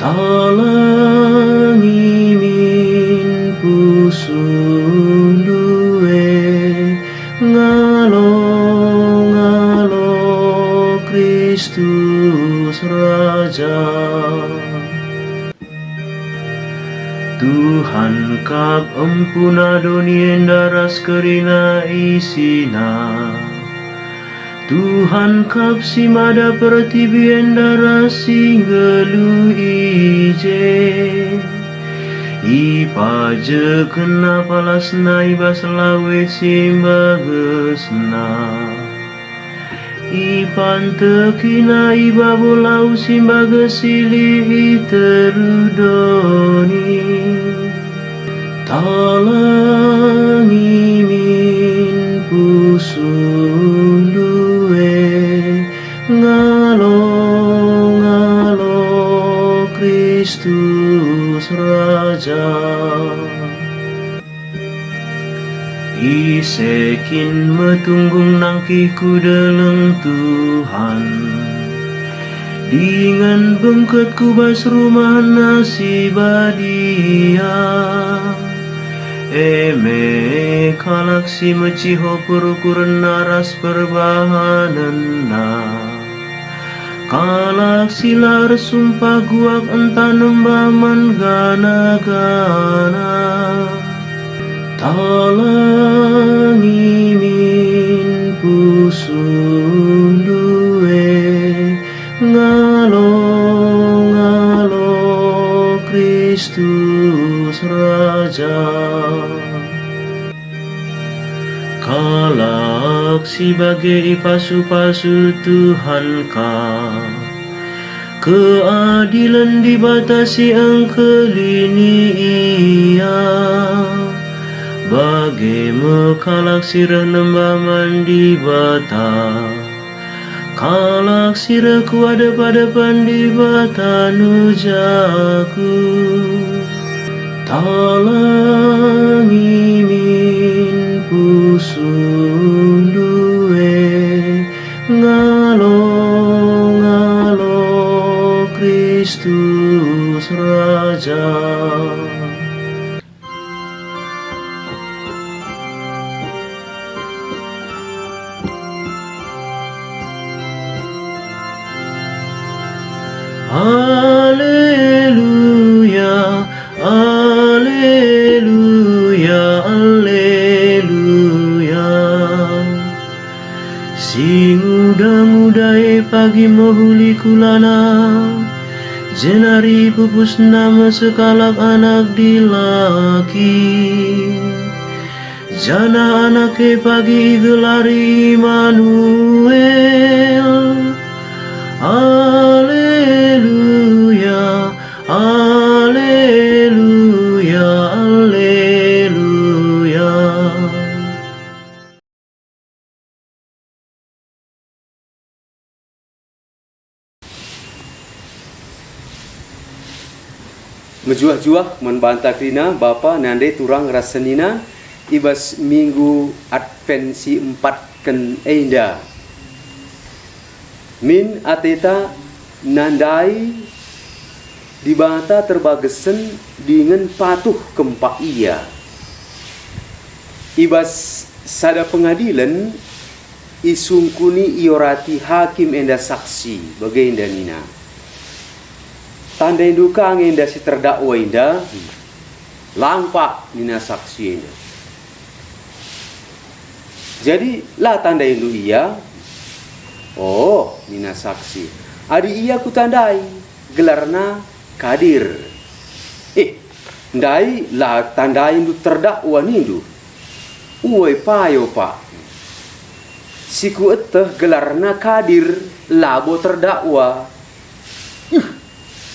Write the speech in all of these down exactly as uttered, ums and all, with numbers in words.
Talangi min pusuhndu e, ngalo, ngalo Kristus Raja. Tuhan kap empuna doni enda ras kerina isina. Tuhan kap si mada pertibi enda ras si nggeluh i je. IpajekkenNa palasNa i bas lawit si mbagesNa. IpantekiNa i babo lau si mbages si lit i teruh doni. Talangi min pusuhndu e, ngalo, ngalo Kristus Raja. Ise kin metunggung nangkih ku deleng Tuhan, dingen bengket ku bas rumahNa si badia? E me kalak si meciho perukurenNa ras perbahanenNa. Kalak si la ersumpah guak ntah nembah man gana-gana. Talangi min pusuhndu e, ngalo, ngalo Kristus Raja. Kalak si bage ipasu-pasu Tuhan ka. Keadilen Dibata si engkelini ia. Bage me kalak si reh nembah man Dibata. Kalak si reh ku adep-adepen Dibata nujaku. Talangi min pusuhndu e, ngalo, ngalo Kristus Raja. Aleluya, aleluya, aleluya. Si nguda-nguda e pagi mehuli kulana, jenari pupusna me sekalak anak dilaki. Janah anak e pagi igelari Immanuel. Aleluya, aleluya, aleluya. Mejuah-juah man banta kerina bapa nande turang ras senina i bas minggu Advent si empatken enda. Min ateta nandai Dibata terbagesen dingen patuh kempak Ia. I bas sada pengadilen, isungkuni, iorati hakim enda saksi, bagenda nina, "Tandaindu ka nge enda si terdakwa enda?" "Lang, Pak," nina saksi enda. "Jadi la tandaindu ia?" "Oh," nina saksi, "adi ia kutandai, gelarna Kadir." "Eh, ndai la tandaindu terdakwa nindu?" "Ue payo, Pak. Si kueteh gelarna Kadir labo terdakwa." "Uh,"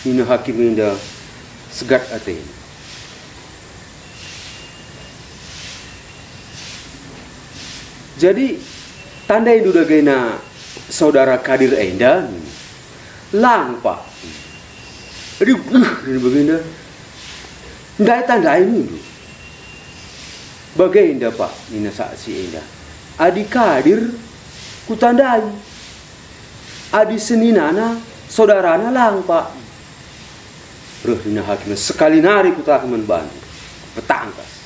nina hakim enda segat atena. "Jadi, tandaindu dagena saudara Kadir enda?" "Lang, Pak." "Aduh, uh," nina bagenda. "Ndai tandaindu?" "Bagenda, Pak," nina saksi enda. "Adi Kadir, kutandai. Adi seninana, saudarana lang, Pak." Beh, nina hakim, sekali nari kutaken man bandu, petangkas.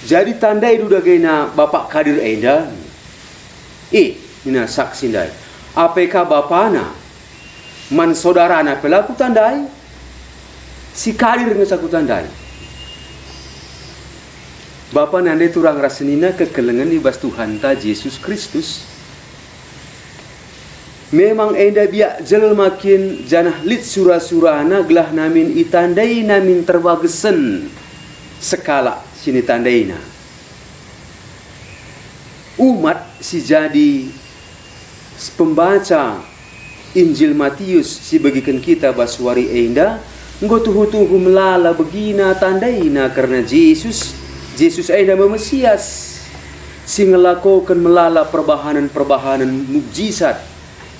Jadi tandai dudagena Bapak Kadir enda? Eh, nina saksi ndai, apai ka bapana? Man saudarana pe la kutandai, si Kadir nge sa kutandai. Bapa nande turang ras senina kekelengen i bas Tuhanta Jesus Kristus. Memang enda biak jelma kin, janah lit sura-surana gelah namin itandai namin terbagesen sekalak si nitandaina. Umat si jadi pembaca Injil Matius si begiken kita bas wari enda, enggo tuhu-tuhu melala begina tandaina kerna Jesus. Jesus enda me Mesias, si ngelakoken melala perbahanen-perbahanen mujizat,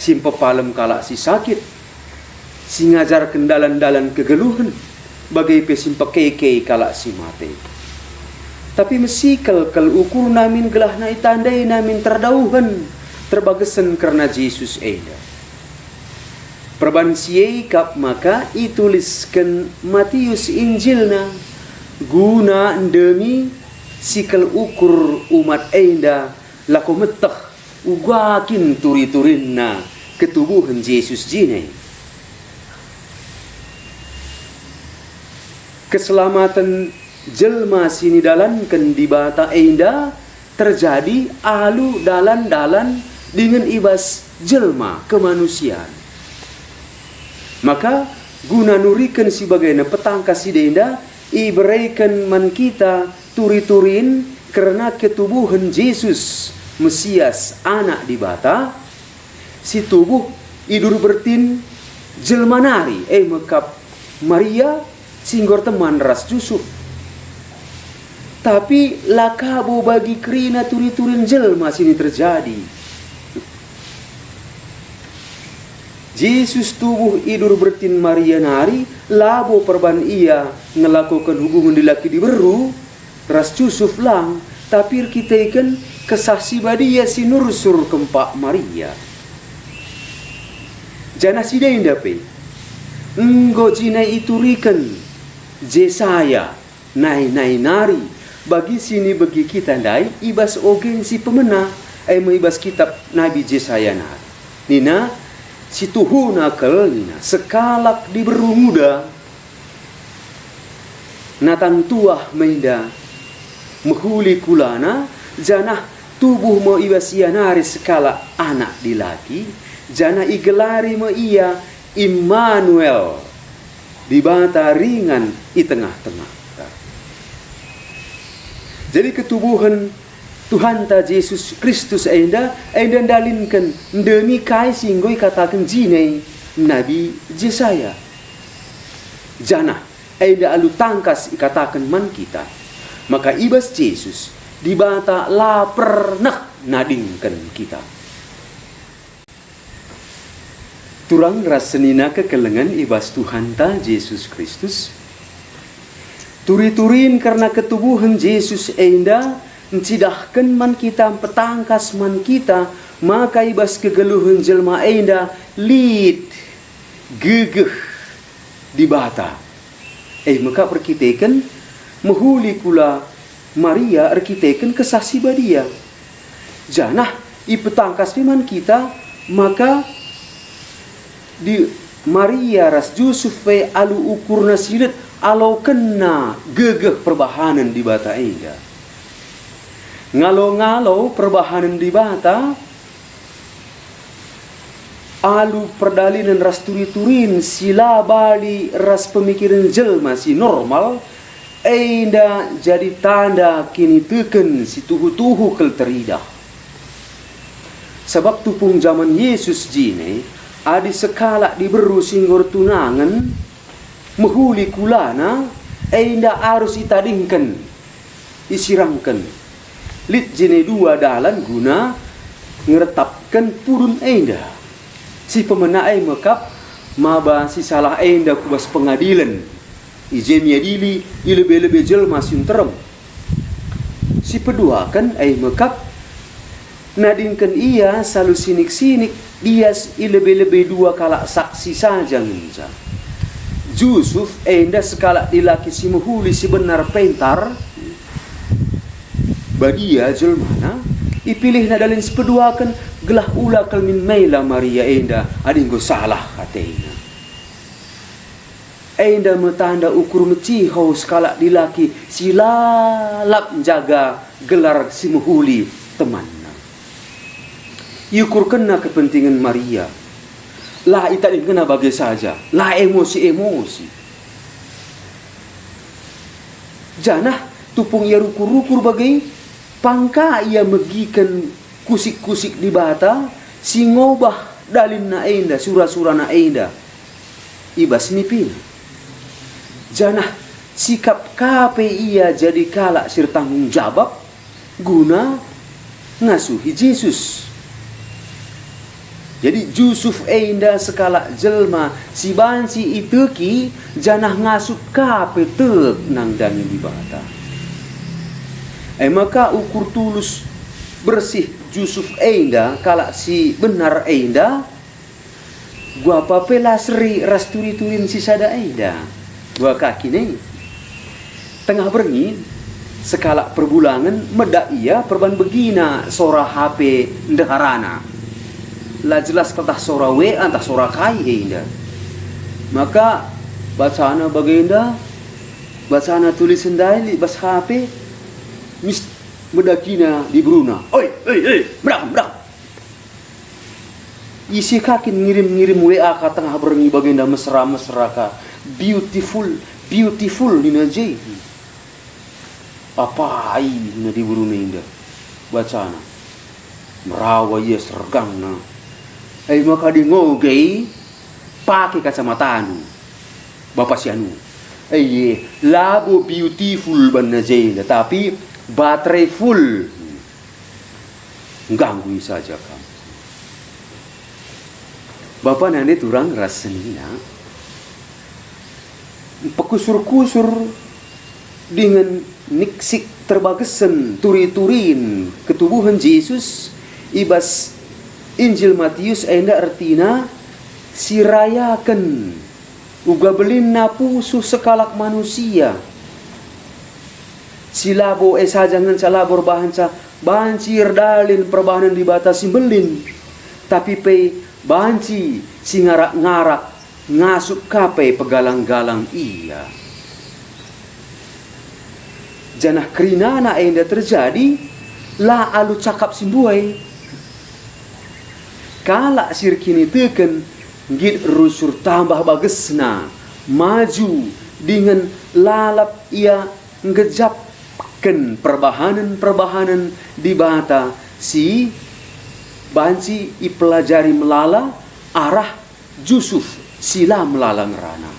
si mpepalem kalak si sakit, si ngajarken dalan-dalan kegeluhen, bage pe si mpekeke kalak si mate. Tapi mesikel kal ukurna min gelahna itandai namin terdauhen, terbagesen kerna Jesus enda. Perban si e kap maka itulisken Matius Injilna, guna ndemi si kal ukur umat enda lako meteh uga kin turi-turinna ketubuhen Jesus jine. Keselamaten jelma si nidalanken Dibata enda terjadi alu dalan-dalan dingen i bas jelma kemanusian. Maka guna nuriken si bagena petangkas si enda ibereken man kita turi-turin kerna ketubuhen Jesus, Mesias, Anak Dibata, si tubuh i dur bertin jelma nari, e me kap Maria si enggo erteman ras Jusup. Tapi la kabo bagi kerina turi-turin jelma si terjadi. Jesus tubuh i dur bertin Maria nari labo perban ia ngelakoken hubungen dilaki diberu ras Jusup lang, tapi erkiteken Kesah Si Badia si nursur kempak Maria. Janah si enda pe enggo jine ituriken Jesaya nai-nai nari bagi si nibegi kita ndai i bas ogen si pemena, e me i bas kitap Nabi Jesaya nari. Nina, "Si tuhuna kal," nina, "sekalak diberu nguda, natang tuah me enda, mehuli kulana, janah tubuh me i bas ia nari sekalak anak dilaki, janah igelari me ia Immanuel, Dibata ringan i tengah-tengahta." Jadi ketubuhen Tuhanta Jesus Kristus enda, enda ndalinken ndemi kai si enggo ikataken jine Nabi Jesaya. Janah enda alu tangkas ikataken man kita, maka i bas Jesus, Dibata la pernah nadingken kita. Turang ras senina kekelengen i bas Tuhanta Jesus Kristus, turi-turin kerna ketubuhen Jesus enda ncidahken man kita, mpetangkas man kita, maka i bas kegeluhen jelma enda lit gegeh Dibata. E me kap erkiteken mehuli kula Maria erkiteken Kesah Si Badia. Janah ipetangkas pe man kita maka di Maria ras Jusup pe alu ukurna si lit alokenna gegeh perbahanen Dibata enda. Ngalo-ngalo perbahanen Dibata alu perdalinen ras turi-turin si la bali ras pemikiren jelma si normal, enda jadi tanda kiniteken si tuhu-tuhu kal teridah. Sabap tupung jaman Jesus jine, adi sekalak diberu si enggo ertunangen mehuli kulana, enda arus itadingken, isirangken. Lit jine dua dalan guna ngeretapken pudun enda. Si pemena e me kap maba si salah enda ku bas pengadilen, i je miadili i lebe-lebe jelma si nterem. Si peduaken e me kap nadingken ia salu sinik-sinik, lias i lebe-lebe dua kalak saksi saja ngenca. Jusup enda sekalak dilaki si mehuli, si benar, pentar, badia jelmana, ipilihna dalin si peduaken gelah ula kal min mela Maria enda adi enggo salah atena. Enda me tanda ukur meciho sekalak dilaki si lalap njaga gelar si mehuli temanna. Iukurkenna kepentingen Maria. La itadingkenna bage saja, la emosi-emosi. Janah tupung ia rukur-rukur bage, pang ka ia megiken kusik-kusik Dibata si ngobah dalinna enda, sura-surana enda i bas nipina. Janah sikap ka pe ia jadi kalak si ertanggung jabap guna ngasuhi Jesus. Jadi, Jusup enda sekalak jelma si banci iteki janah ngasup ka pe tek nandangi Dibata. E maka ukur tulus bersih Jusup enda, kalak si benar enda, guapa pe la seri ras turi-turin si sada enda. Dua kaki ne. Tengah berngi, sekalak perbulangen meda ia perban begina sora H P ndeharana. La jelas kal tah sora W A ntah sora kai e enda. Maka bacana bagenda, bacana tulis ndai lit bas H P, mis medakina diberuna. "Oi, oi, oi, merang, merang!" Ise ka kin ngirim-ngirim W A ka tengah berngi bagenda mesra-mesra ka. "Beautiful, beautiful," nina je. "Apai?" nina diberuna enda. Bacana. Merawa ia sergangna. "E maka adi ngoge, pake kacamatandu, bapa si anu." E, labo beautiful banna je enda, tapi baterai full. Ngganggu saja kam. Bapa nande turang ras senina, mpekusur-kusur dingen niksik terbagesen turi-turin ketubuhen Jesus i bas Injil Matius, enda ertina si rayaken uga belinna pusuh sekalak manusia. Si labo e saja ngenca labo erbahanca banci erdalin perbahanen Dibata si mbelin, tapi pe banci si ngarak-ngarak ngasup ka pe pegalang-galang ia. Janah kerinana enda terjadi la alu cakap si mbuai. Kalak si erkiniteken nggit rusur tambah bagesna, maju dingen lalap ia nggejapken perbahanen-perbahanen Dibata si banci ipelajari melala arah Jusup si la melala ngerana.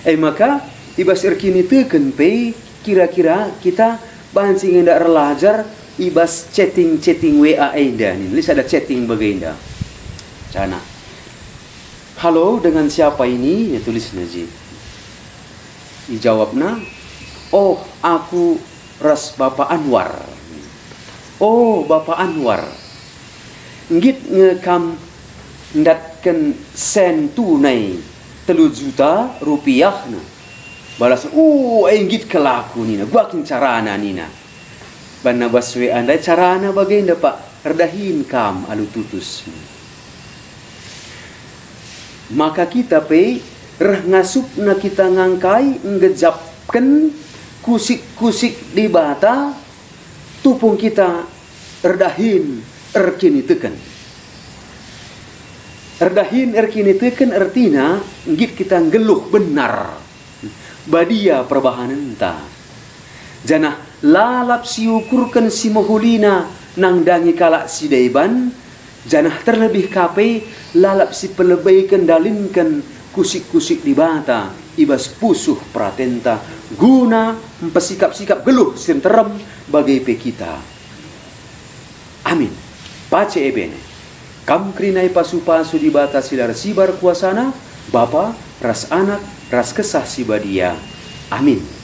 E maka, i bas erkiniteken pe kira-kira kita banci ngenda erlajar i bas chatting-chatting W A enda nin. Lit sada chatting bagenda. Sana. "Halo, dengan siapa ini?" ia tulisna je. Ijawabna, "Oh, aku ras Bapa Anwar." "Oh, Bapa Anwar, nggit nge kam ndatken sen tunai telu juta rupiah?" Balasna, "Oh, e nggit kal aku," nina. "Gua kin carana," nina. Banna bas W A ndai, "Carana bagenda, Pak, erdahin kam alu tutus." Maka kita pe reh ngasupna kita ngangkai nggejapken kusik-kusik Dibata, tupung kita erdahin erkiniteken. Erdahin erkiniteken ertina nggit kita nggeluh benar. Badia perbahanenta. Janah lalap si ukurken si mehulina nandangi kalak si deban, janah terlebih ka pe lalap si pelebeiken ndalinken kusik-kusik Dibata i bas pusuh peratenta, guna mpesikap-sikap geluh si nterem bage pe kita. Amin. Pace ebene. Kam kerina ipasu-pasu Dibata si la ersibar kuasana, Bapa, ras Anak, ras Kesah Si Badia. Amin.